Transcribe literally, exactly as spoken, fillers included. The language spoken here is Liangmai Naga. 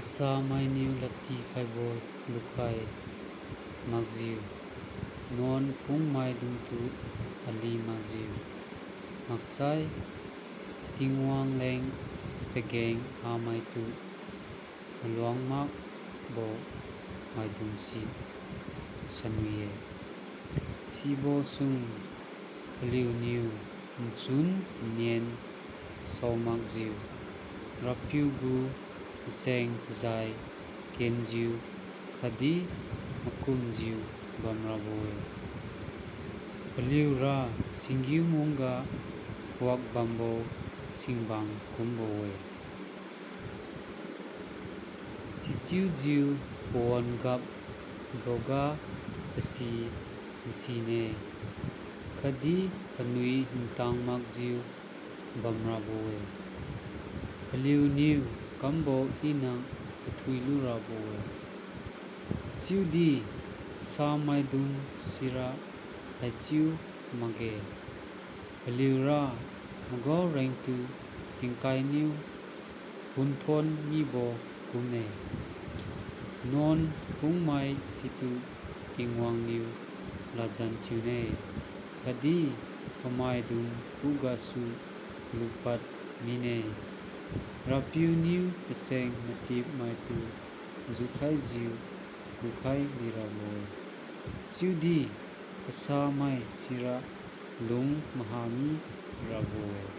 Asamainiu ladtikhaibo lukhai makjiu, nuan phungmaidungtu ali makjiu, maksai Tingwang leng pageng hamaitu maluang makbo maidungse sanwi-e. Sibo sung paliuniu nchun nen saomakjiu, RAPIU gu tacheng-tajai kenjiu khatdi makumjiu bamrabo-e. Paliura singgiu mungga wakbambo singbang kumbo-e. Sichiujiu pawan gapboga pasi masine, khatdi panui ntang makjiu bamrabo-e. Paliuniu kambo hina kathuilu rabo-e. Chiudi asamaidung sira haichiu makge. Paliura magao rengtu tingkainiu hunthon mibo kumme. Nuan phungmai situ Tingwang niu ladjan thiune, khatdi pamaidung khugasu lupad mine. RAPIU niu tacheng matipmaitu jukhaijiu kukhai mirabo-e, chiudi kasamai sira lung maha mirabo-e.